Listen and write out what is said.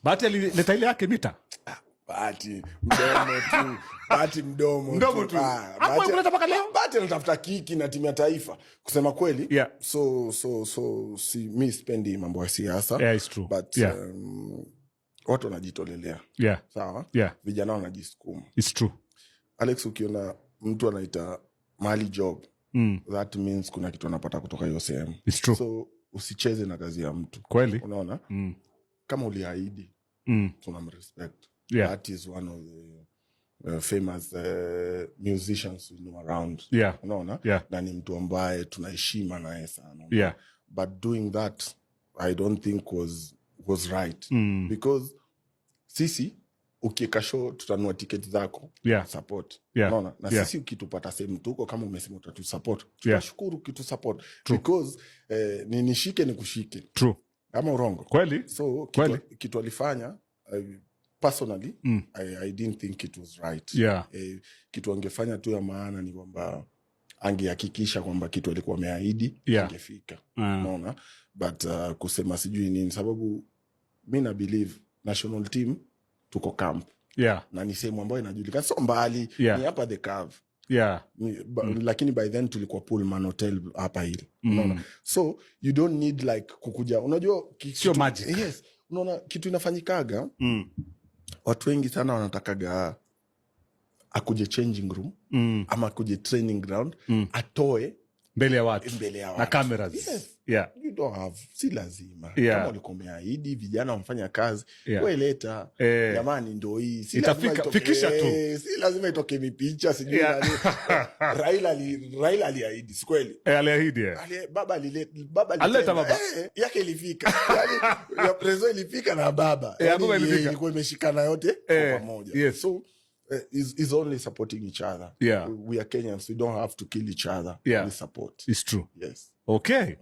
Bahati alileta ile yake mita. Bahati mdomo tu, Bahati mdomo. Mdomo tu. Ah, Hakuwahi kuleta mpaka leo? Bahati anatafuta kiki na timu ya taifa, kusema kweli. So si mi sipendi mambo ya siasa. Yeah, it's true. But watu wanajitolelea. Sawa. Vijana wanajisukuma. It's true. Alex, ukiona mtu anaita mali job, that means kuna kitu anapata kutoka hiyo sehemu. It's true. So usicheze na kazi ya mtu. Unaona, kama uliahidi, tunamrespect. That is one of the famous musicians we know around. Unaona, na ni mtu ambaye tunaheshima naye sana. But doing that, I don't think was right, because sisi ukieka show tutanunua tiketi zako, support. Unaona, na sisi ukitupata sehemu tuko, kama umesema utatusupport, tutashukuru ukitusupport, because ni nishike ni kushike True. Ama urongo? Kweli. So kitu alifanya, personally, I didn't think it was right. Kitu angefanya tu ya maana ni kwamba angehakikisha kwamba kitu alikuwa ameahidi angefika. Unaona, but kusema sijui nini, sababu mi na believe national team tuko camp na ni sehemu ambayo inajulikana, so mbali, ni hapa The Curve. Lakini by then tulikuwa Pullman Hotel hapa hili, unaona? So you don't need like kukuja, unajua, Sio magic. Yes, unaona kitu inafanyikaga, watu wengi sana wanatakaga akuje changing room ama akuje training ground, atoe mbele ya watu mbele ya na watu. Cameras. Yes. You don't have, si lazima. Kama ulikuwa umeahidi vijana wamfanya kazi, we leta. Jamani, ndo hii. Si Itafika, lazima fikisha tu. Si lazima itoke mipicha, sijui nani. Raila aliahidi, si kweli? Eh, aliahidi, eh. Baba baba Alileta alitenda. Baba. Eh, yake ilifika, yani ya preso ilifika na baba. Eh, Yani baba ilifika. ilikuwa imeshikana yote kwa pamoja. So is only supporting each other. We are Kenyans, we don't have to kill each other. We support. It's true. Yes. Okay.